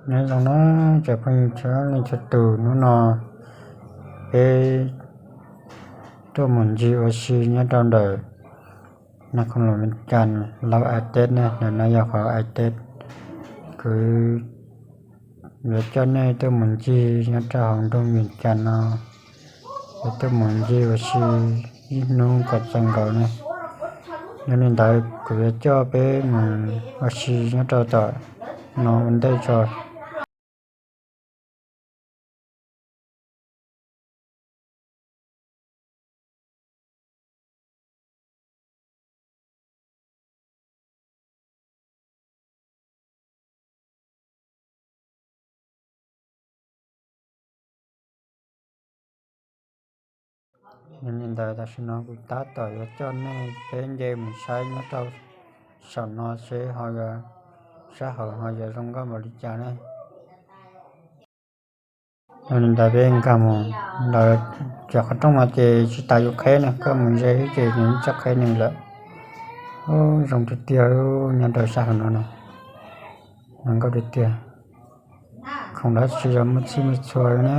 Nyob zoo na cov phooj ywg txhua leej txhua tus, hnub no peb tuaj mus ncig ua si nyob rau ntawm Nas Khoos Luam, Vias Cas, Lauj Ai Teb na, ntawm no yog qhov Ai Teb. Kuv yuav coj nej tuaj mus ncig nyob rau hauv nroog Vias Cas no, yuav tuaj mus ncig ua si ib hnub kom txaus nkaus na. Yog li ntawd kuv yuav coj peb mus ua si nyob rau tom no ua ntej tso. Yog li ntawd tam sim no kuv tab tom yuav coj nej peb nce mus saib nyob rau saum no seb ho yuav, sab hauv ho yuav zoo nkauj npaum li cas ne. Yog li ntawd peb nkag mus, lawv cov qhov rooj no ces tsis tas yuav qheb ne, koj mus ze xwb ces nws txawj qheb nws lawm. Ub, zoo tiag tiag, nyob rau sab hauv no na, zoo nkauj tiag tiag. Khoom dab tsi los muaj txhij muaj txhua na.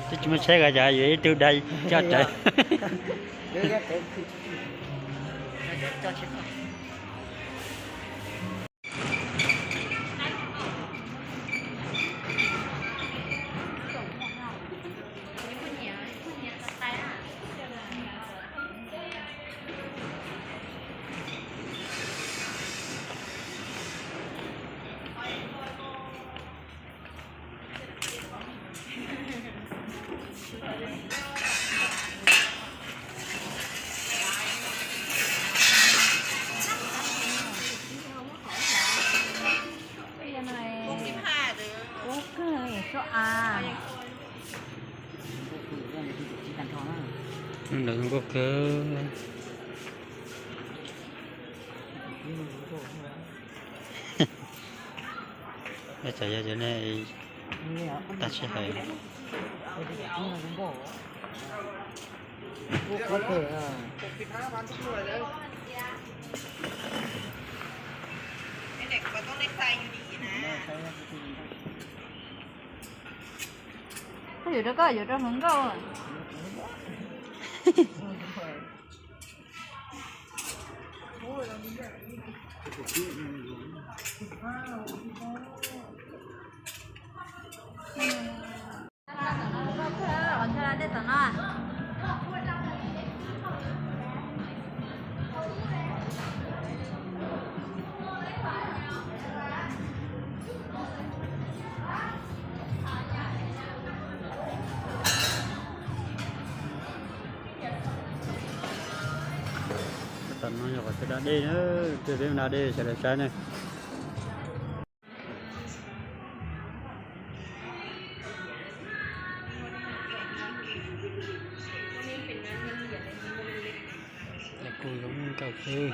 Twb tsis muaj tsheb, yuav ib tug dag coj rawv. Ntawd zoo nkauj kawg. Ua cas yog cov nej tag sij hawm. Koj yuav rau koj, yuav rau hluas nkauj. Tam no yog qhov chaw da dej na, chaw peb da dej sawv daws saib na. Kuj zoo nkauj xwb.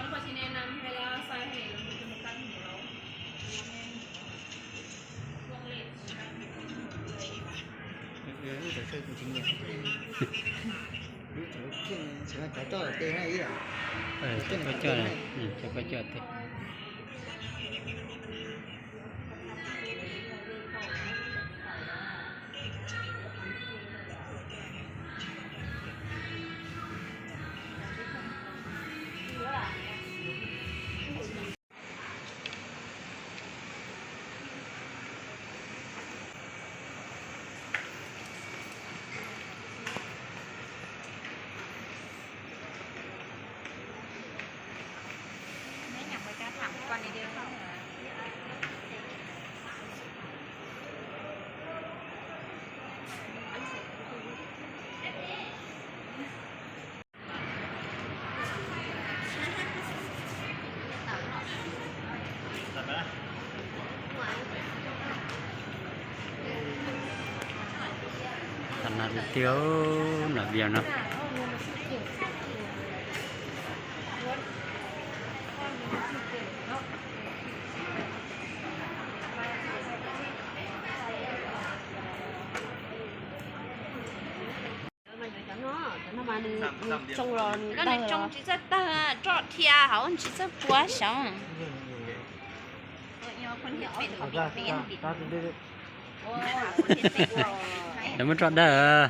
Cov koj coj, cov koj coj tej. Tam no tiag, nram Vias no. Cov no nws tsoo tsis txawj tawg, roj dhia hauv tsis txawj puav xyov. Lawv muab roj dawj.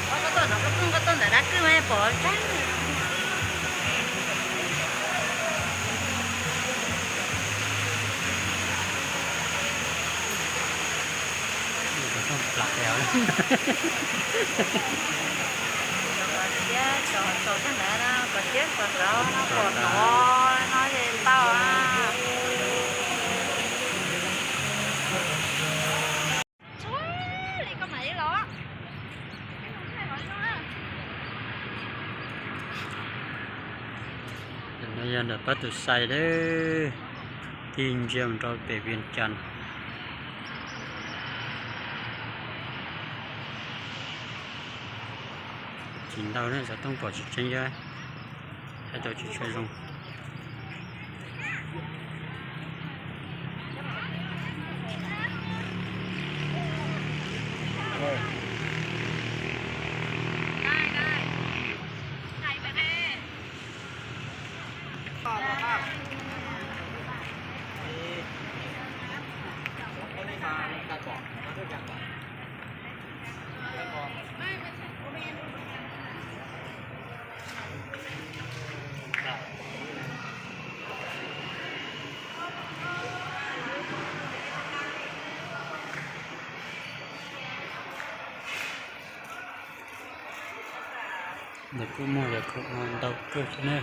Koj tuaj no koj tuaj ntawm dab kwj mas pom tsab. Pom thiab, tsaus tsaus tag ntawd na, pom thiab tsaus tsaus no, pom no no ces tau na. No yog ntawm pab tus sai dawb, tig ntsia mus rau pem Vias Cas. Tsis ntau ne, xov tooj pom tsis tseeb, hais tau tsis tshua zoo. Ntawm kuj muaj yam khoom no ntau kawg thiab ne.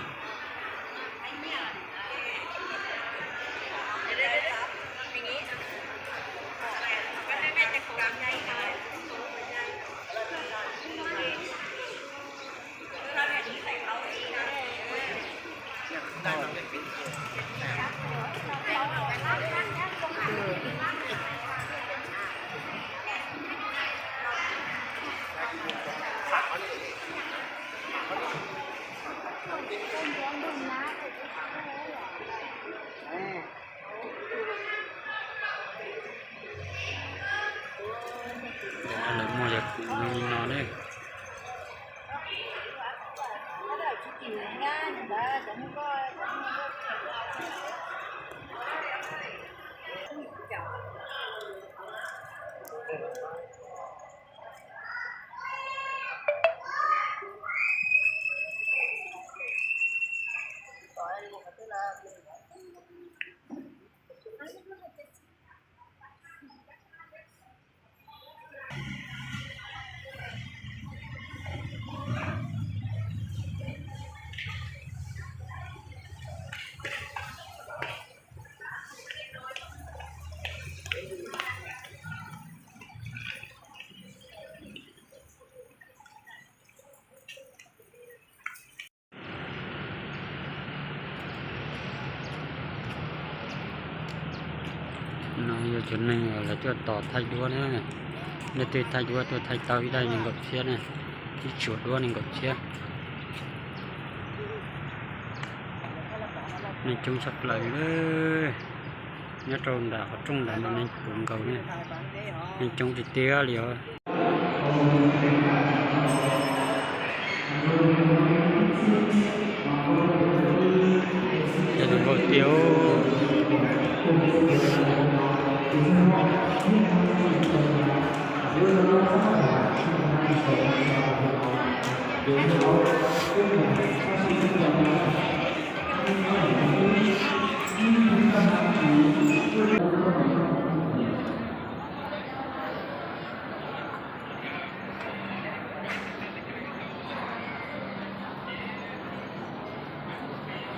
Lawv muaj yam khoom li no ne. No yog cov neeg lawv tuaj tos thaij duab na. Leej twg thaij duab tuaj thaij tau ib daim nees nkaum txhiab na, ib tsuam duab nees nkaum txhiab. Neeg coob tshaj plaws li. Nyob rau nram qhov rooj nram no neeg puv nkaus ne, neeg coob tiag tiag li os. Coob nkaus tiag.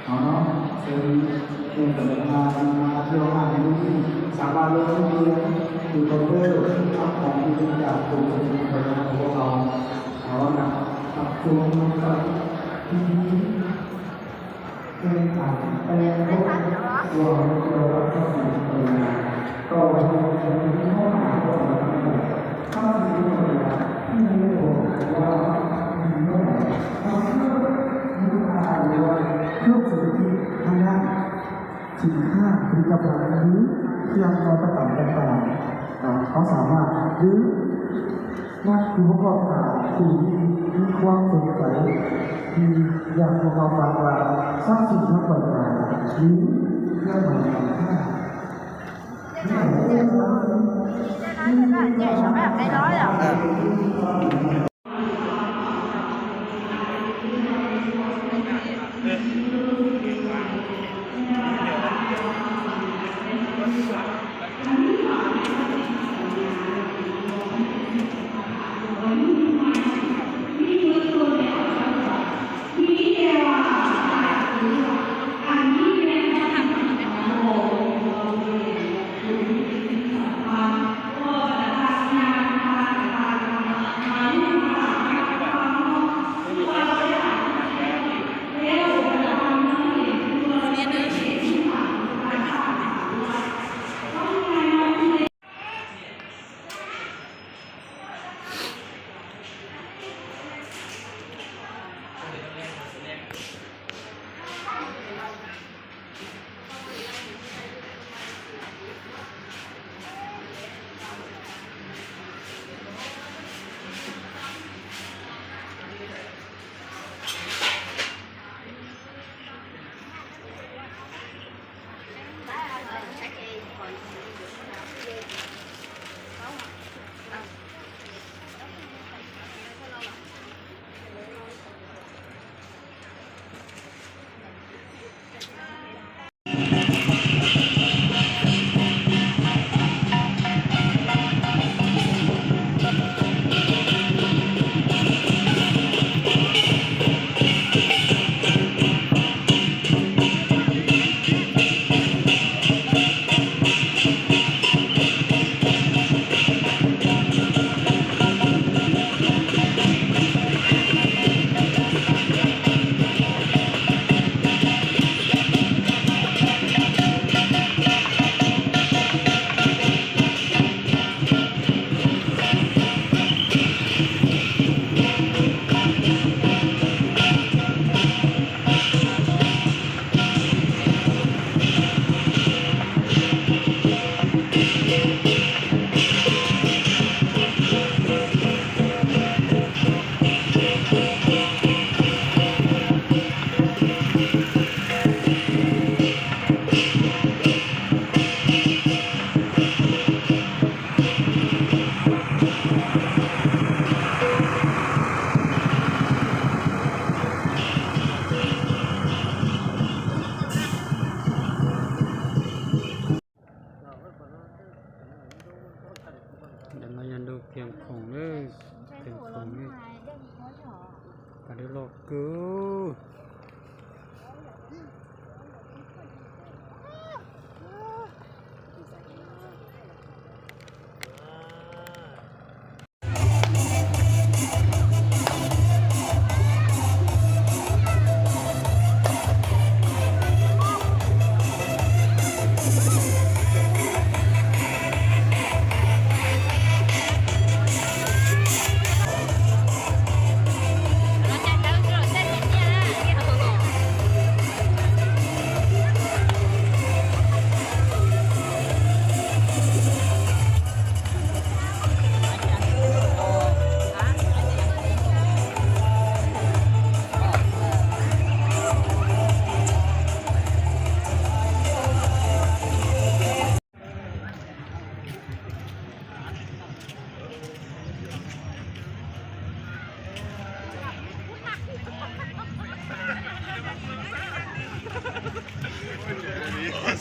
Qhov no ces nws tawm hais tias xav hais lus xav hais lus tias tus tau peb lus tsis txhob hais lus li cas tus tsis tau hais lus. Qhov no tập trung tập Hnub thứ tư hàng năm, triển khai cái tập huấn thứ thiêng cho tất cả các bạn. Đó, có sao mà cứ các chú các bạn thì đi qua từ cái thì là một học và và sắp xỉ các bạn là đi theo mà triển khai.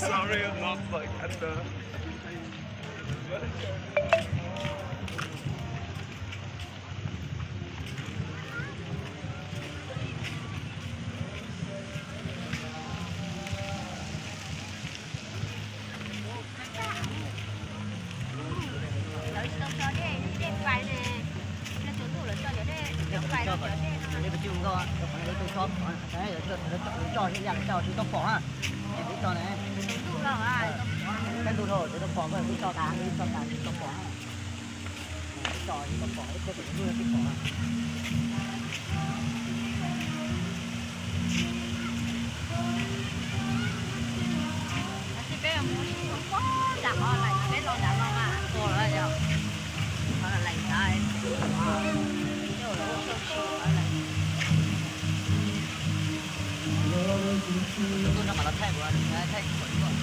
Sorry, I'm not like under. Lawv tsis tau tso dej, dej pais ne, nyob tsaus ntuj lawv tso cov dej, cov pais cov dej no. Lawv tsis tau tso, lawv tso thiab, lawv tso thiab, lawv tso tsis tau pom na. Ces lawv tso ne, tsaus ntuj los, tsaus ntuj los tsis tau pom, lawv tso tas, lawv tso tas tsis tau pom na. Tso tsis tau pom, ib tug tsaus ntuj tsis pom na. Peb mus ua si pob nram qhov lais, peb los nram no mas tua lawm yom. Qhov lais ntawd, ua si qhov lais. Tuaj no mas los thaij, thaij kuv tuaj.